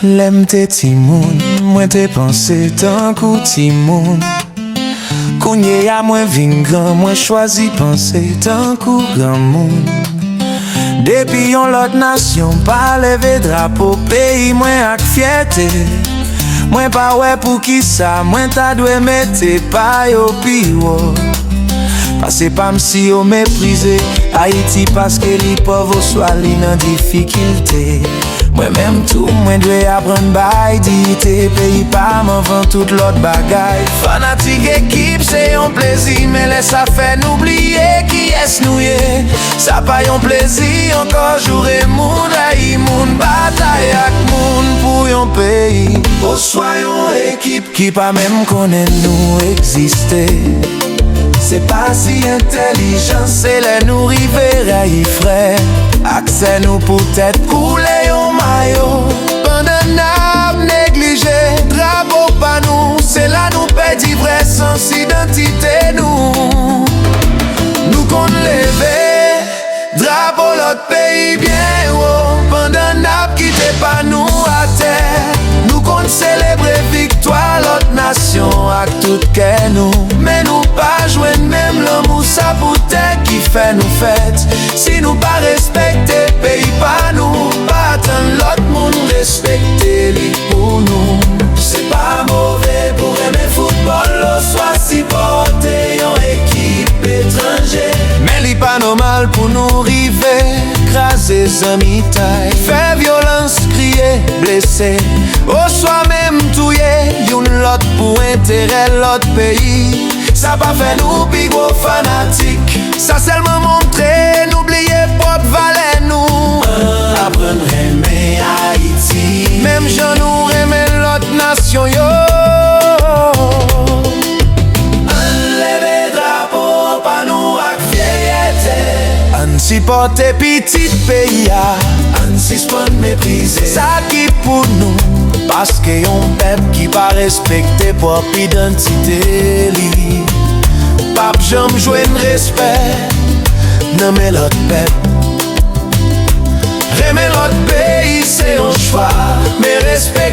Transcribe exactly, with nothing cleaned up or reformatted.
Lè m te timoun, mwen te panse tankou timoun. Kounye a mwen vin gran, mwen chwazi panse tankou granmoun. Depi yon lòt nasyon pa leve drapo peyi mwen ak fyète, mwen pa wè poukisa mwen ta dwe mete pa yo pi wo. Pase pa m si yo meprize Ayiti paske li pòv oswa li nan difikilte. Mwen menm tou, mwen dwe aprann bay diyite peyi pa m anvan tout lòt bagay. Fanatik ekip se yon plezi, men lè sa fè nou bliye kiyès nou ye. Sa pa yon plezi ankò, joure moun, rayi moun, batay ak moun pou yon peyi oswa yon ekip ki pa menm konnen nou egziste. Se pa si entèlijan, se lè nou rive rayi frè ak sè nou poutèt koulè yon mayo. Pandan n ap neglije drapo pa nou, se la nou pèdi vrè sans idantite nou. Nou konn leve drapo lòt peyi byen wo, pandan n ap kite pa nou atè. Nou konn selebre viktwa lòt nasyon ak tout kè nou, men nou pa jwenn menm lanmou sa pou tè ki fè nou fèt. Si nou pa respekte peyi pa nou, pa atann lòt moun respekte li pou nou. Se pa move pou renmen foutbòl oswa sipòte yon ekip etranje, men li pa nòmal pou nou rive kraze zanmitay, fè vyolans, kriye, blese, oswa menm touye youn lòt pou enterè lòt peyi. Sa pa fè nou pi gwo fanatik, sa sèlman montre nou bliye pwòp valè nou. Ann aprann renmen Ayiti menm jan nou renmen lòt nasyon yo. Ann leve drapo pa nou ak fyète. Ann sipòte pitit peyi a. Ann sispann meprize sa ki pou nou. Paske yon pèp ki pa respekte pwòp idantite li p ap janm jwenn respè nan men lòt pèp. Renmen lòt peyi se yon chwa, men respè